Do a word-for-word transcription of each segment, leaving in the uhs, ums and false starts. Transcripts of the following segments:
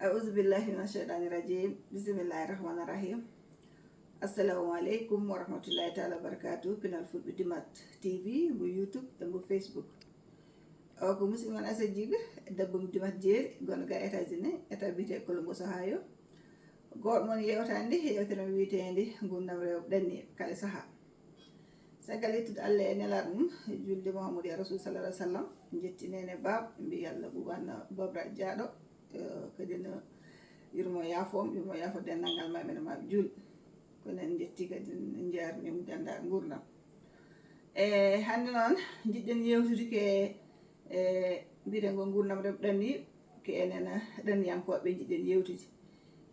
Auzu billahi mina shaytani rajim. Bismillahi rahmani rahim. Assalamu aleykum wa rahmatullahi taala wa barakatuh. Pinal Fulɓe Dimat T V, mbo YouTube e mbo Facebook. O ko musidɗo mon Aisa Djigo, debbo mo Dimat Jeeri, gonɗo ga États-Unis, état biyetee Columbus, Ohio. Goɗɗo mon yewtande nde, yewtere men wiyeteende Ngurdam Rewɓe Ɗanniiɓe kala saha. Caggal yettude Allah e nelaaɗo mum, julde Muhammadu ya Rasul sallallahu alaihi wasallam, jetti nene baab, mbi Allah ɓuɓanna babra jaaɗo, eh, kadi no yurmo yaafo, yurmo yaafo denndangal ma ɓe no ma jul. Kono en jetti kadi en njaarnima dennda ngurdam. E hannde noon, njiɗɗen yewtude ke, e mbiyeten ko ngurdam rewɓe ɗanniiɓe, ke enen ɗanniyankooɓe njiɗɗen yewtude.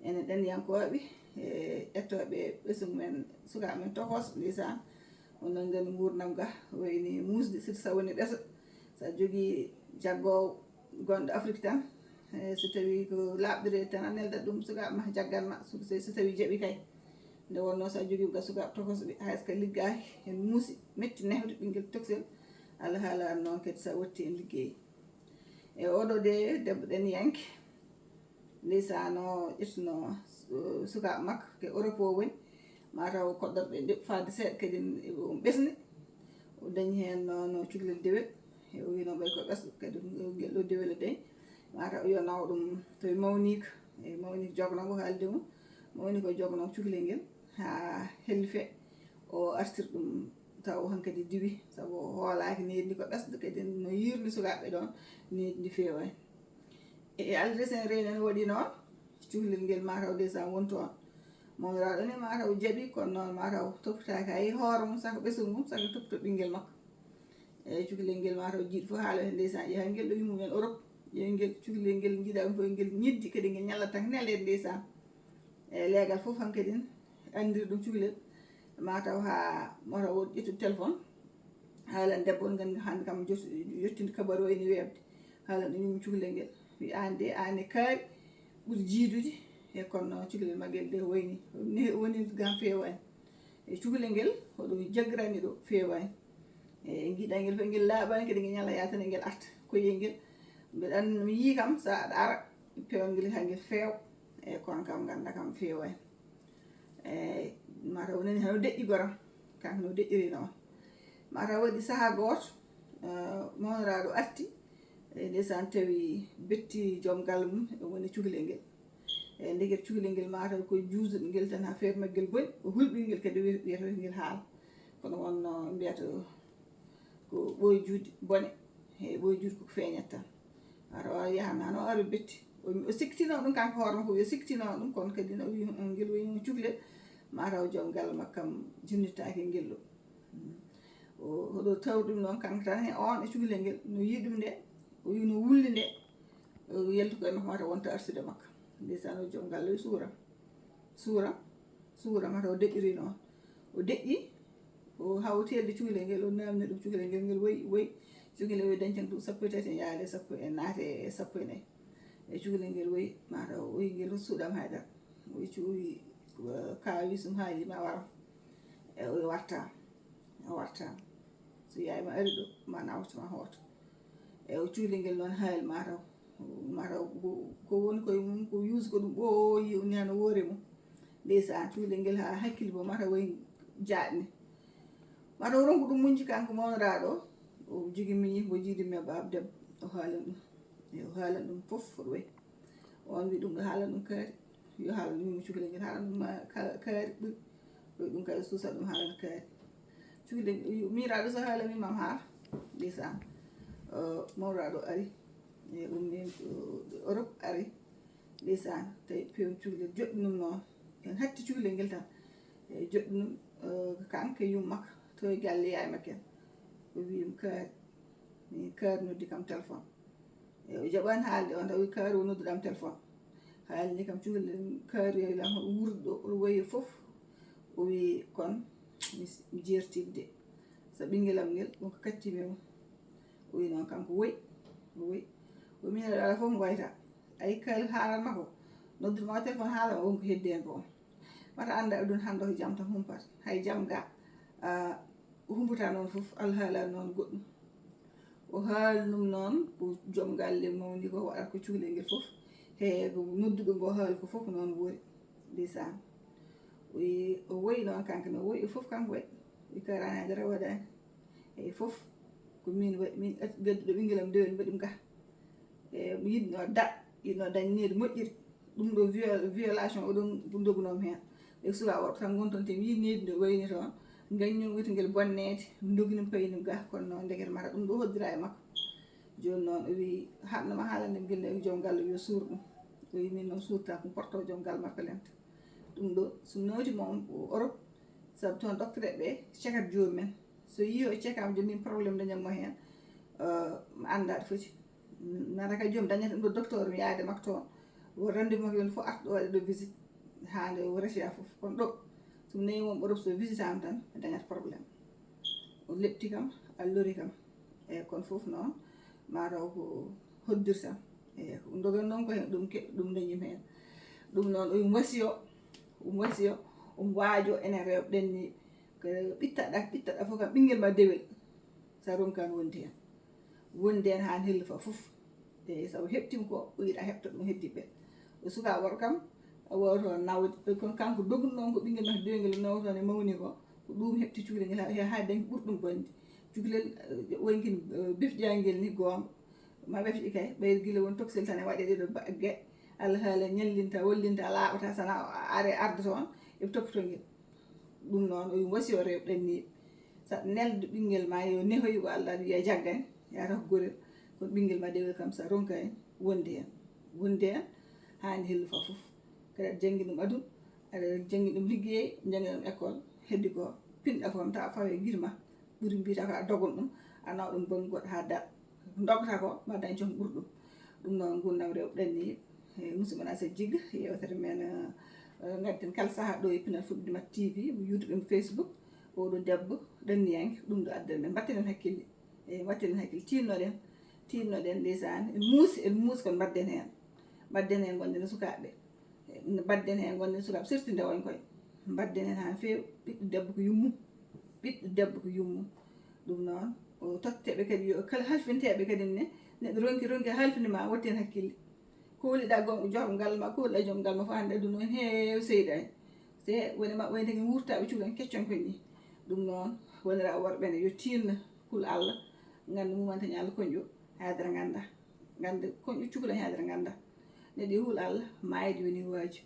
Enen ɗanniyankooɓe, e ƴettooɓe ɓesngu men, sukaaɓe men tokos, ndeysaan. Onon nganndi ngurdam ga, wayni muusde, surtout so woni ɓeso. So a jogii jaggoowo gonɗo Afrik tan, e so tawii ko laaɓɗireede tan, a neldat ɗum sukaaɓe ma, jaggan ma, so, so, so tawii jaɓi kay. Nde wonnoo so a jogii ga sukaaɓe tokosɓe, hay so ka liggaaki, en muusi, metti nehde ɓinngel toksel, Allah haalaani noon kadi so a watti en liggey. E oɗo de debbo ɗanniyanke, ndeysaan, o ƴettuno, uh, sukaaɓe makko, ke Europe o woni, mataw koɗɗorɗe ɗe faade seeɗa, kadi o ɓesni, o dañi heen noon cukalel dewel, e o wiino ɓay ko ɓesɗo, kadi ngel ɗo dewel o dañi, mataw yo naw ɗum to mawniiko, e mawniiko jogno ko haalde mum, mawniiko jogno cukalel ngel haa hellife, o artir ɗum taw hankadi diwi, sabu o hoolaaki needi ndi ko ɓesɗo, kadi no yiirni sukaaɓe ɗoon, needi ndi feewaani. E, e Algérie, en reeni, en waɗi noon, cukalel ngel mataw ndeysaan won toon. Mawɗo ɗo ne mataw jaɓi, kono noon mataw toppataaki hay hoore mum, saka ɓesngu mum, saka toppatoo ɓinngel makko. E cukalel ngel mataw jiiɗi fof haala heen ndeysaan, ƴeewa ngel ɗo yummumen Europe, ƴeewa ngel cukalel ngel njiɗa ɗum fof, ngel ñiddi, kadi ngel ñalla tan neleede ndeysaan. E leegal fof hankadi anndiri ɗum cukalel, mataw haa mataw o ƴettu téléphone, haalan debbo on, nganndi hannde kam jot-, yottinde kabaru wayni weeɓde. Haalan ɗum yumma cukalel ngel. Wi aan de, aan e kaari ɓuri jiidude. E kono noon cukalel ma ngel de wayni, ne woni gam feewaani. E cukalel ngel, hoɗo jaggirani ɗo feewaani. E ngiɗa ngel fof ngel laaɓaani, kadi ngel ñalla yaatani ngel arta. Koyel ngel, mbeɗa anndi mi yii kam, so aɗa ara, peewal ngel haa ngel feewa. E kono kam ngannda kam feewaani. Eeyi, mataw o nani hano deƴƴi goram, kanko no deƴƴiri noon. Mataw waɗi sahaa gooto, eh, mawniraaɗo arti, e ndeysaan tawi betti joom galle mum, e woni cukalel ngel. E ndeket cukalel ngel mataw ko juusuɗo ngel tan haa feere maggel boni, o hulɓini ngel kadi wi-, wiyata ngel haala. Kono wonno mbiyata ko ɓooy juuɗe bone, e ɓooy juuɗe koko feeñata tan. Mataw o yaha nano ari betti. O, o sikkitino ɗum kanko hoore makko, o sikkitino ɗum, kono kadi no wi, ngel woni cukalel, mataw joom galle makko kam jinnittaake ngel ɗo. Mm. O, oɗo tawi ɗum noon kanko tan, he on e cukalel ngel, no yii ɗum nde, o wi no wulli nde, o yalti koye makko mataw wonta arsude makko. Ndeysaan o joom galle o suura. Suura, suura mataw deƴƴiri noon. O deƴƴi, o hawti e cukalel ngel, o naamni ɗum cukalel ngel, ngel woyi, woyi. Cukalel woyi dañcan ɗum sappo e tati, yaade sappo e naate e sappo e nayi. E cukalel ngel woyi, mataw o wi ngel suuɗam haydara. O wi cuuwi, eh, kaawis um haali ma waram. E o warta, o warta. So yaay ma ari ɗo, ma nawta ma hoota. E o cukalel ngel noon haali mataw. Mataw ko, ko woni koye mum, ko yuus ko ɗum ɓooyi, o nana woore mum. Ndeysaan, cukalel ngel haa hakkille mum, mataw wayi jaaɗni. Mataw ronku ɗum muñji kanko mawniraaɗo, o jogi miñi, mbo jiidi mi baaba debbo, o haalan ɗum. E o haalan ɗum fof, fof wayi. On wi ɗum ɗo haalan ɗum kaari, yo haalan ɗum mo cukalel ngel, haalan ɗum ma ka-, kaari ɓuri. Ɗo ɗum kadi suusa ɗum haalan kaari. Cukalel, miiraaɗo so haalani mam haala. Ndeysaan. O, mawraaɗo ari. E, ummi, o, Europe ari. Ndeysaan. Tawi pewmi cukalel joɗɗinum noon. En hatti cukalel ngel tan. E, joɗɗinum, o, kanko e yumma makko. To e galle yaay makko en. O wi mi kaari. Mi kaari noddi kam téléphone. E, o jaɓaani haalde, on tawi kaari o nodduɗam téléphone. Haalni kam cukalel kaari lam wurɗo, o wayi fof. O wi kon mi s-, mi jeertiɓe de. So ɓinngel am ngel, ɗum ko kattimi mo. O wi noon kam ko woyi, o woyi. O wi miin aɗa fof ngoyta. Ay kal haalan ma ko. Noddude ma téléphone haala ma won ko heddi heen ko on. Wata annda aduna hannde ko jam tan humpata. Hay jam ga, ah, humpata noon fof, Allah haala noon goɗɗum. O haali ɗum noon, ko joom galle mawni ko waɗata ko cukalel ngel fof. He ko nodduɗo ngo haali ko fof noon woori. Ndeysaan. O wi-, o woyi noon kanko ne, o woyi e fof kanko waɗi. O wi karaani hay dara waɗaani. E fof ko min waɗi, min gadduɗo ɓinngel am dewel mbaɗi ɗum ga. E yiɗno da, yiɗno dañneede moƴƴiri. Ɗum ɗo viol-, violation o ɗon dogunoo mi heen. E suka worɓe tan ngon toon te mi yii needi nde wayni toon. Gañño wiyetengel bonneede, mi dogini mi payni ga, kono noon ndeket mara ɗum ɗo hoddira e makko. Jooni noon o wi haɗnoma haalande mi gelle e joom galle yo suur ɗum. O wi min noon suurta ko porto joom galle makko lenta. Ɗum ɗo so nawti mo Europe, sabu toon docteur ɓe cekat joomum en. So yii o cekaama jooni min problème dañat mo heen, mi anndaa ɗo foti. Nata kay joom dañata ɗum ɗo docteur mi yaade makko toon. Wo rendez-vous makko yoni fof arta ɗo waɗa ɗo visite. Haa nde o resi a fof. Kono ɗo so mi nayi mom Europe so visitaama tan mi dañat problème. O lepti kam, a lori kam. Eyi kono fof noon mataw ko hoddirtam. Eyi ko dogan noon ko heen ɗum keɓ-, ɗum dañim heen. Ɗum noon o wasiyo, o wasiyo, o waajo enen rewɓe ɗen ni ko ɓittaɗa, ɓittaɗa fof kam ɓinngel ma dewel. Sa ronkan wondi heen. Wondi heen haa hellifa fof. Eyi sabu heɓtim ko o yiɗa heɓta ɗum heddi ɓe. O suka worɓe kam o wawa toon nawde. Kono kanko dogun noon ko ɓinngel makko dewel ngel nawtoon e mawni ko. Ko ɗum heɓti cukalel ngel haa, haa dañi ɓurɗum bonde. Cukalel, eh, wonkin, eh, befƴangel ni goonga. Ma befƴi kay, ɓayri gila won toksel tan e waɗe ɗeɗo ba-, ge-, alhaala ñallinta, wallinta, laaɓata, sana are arda toon, e toppito ngel. Ɗum noon, o wasi o rewɓe ɗanniiɓe. Saɗa nelda ɓinngel ma yo nehoy ko Allah aɗa wiya jaggani, yata ko gorel. Kono ɓinngel ma dewel kam sa ronka en, wondi en. Wondi en, haa nde hellufa fof. Kadi aɗa janngi ɗum aduna, aɗa janngi ɗum liggey, janngi ɗum école, heddi ko pinɗa ko kam tawa fawe guide ma, ɓuri mbiyata ko a dogon ɗum, a nawa ɗum bannge goɗɗo haa daɗa. Dogata ko ma dañ joom ɓurɗum. Ɗum noon ngurdam rewɓe ɗanniiɓe. E musidɗo mon Asa Jigga, yewtere men, eh, ngadden kala sahaa ɗo e Pinal Fulɓe Mat T V, mo YouTube e mo Facebook. Oɗo debbo ɗanniyanke, ɗum ɗo addani men. Mbatten heen hakkille. Eyi, mbatten heen hakkille. Tiinnoɗen, tiinnoɗen ndeysaan. En muusi, en muusi kono mbaɗden heen. Mbaɗden heen ngonɗen e sukaaɓe. Mbaɗden heen ngonɗen sukaaɓe, surtout ndewoñ koye. Mbaɗden heen haa feewi, ɓiɗɗo debbo ko yummum. Ɓiɗɗo debbo ko yummum. Ɗum noon, o totteɓe kadi, yo kala halfinteɓe kadi ne, neɗɗo ronki, ronki halfinde ma, watten hakkille. Kowliɗa gom-, joom galle ma, kowliɗa joom galle ma, fof hannde aduna o heewi seyɗaani. Se woni ma, woni tagi wurtaɓe cuuɗi en keccon koye ni. Ɗum noon, wonira worɓe ne, yo tiinno kul Allah, ngannda mumanta ñalla koñƴo, haydara ngannda. Ngannda koñƴo cukalel haydara ngannda. Neɗɗo yo hul Allah, maayde yoni waaju.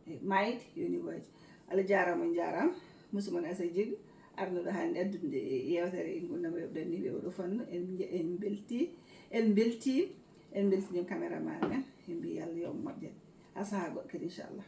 E maayde yoni waaju. Allah jaaraama, on jaaraama. Musidɗo mon Asa Jigga, arnuɗo hannde addude yewtere e ngurdam rewɓe ɗanniiɓe oɗo fannu. En nje-, en mbelti, en mbelti, en mbelti ñoom caméraman men. En mbi Allah yo moƴƴan. Ha sahaa goɗɗo kadi, inchallah.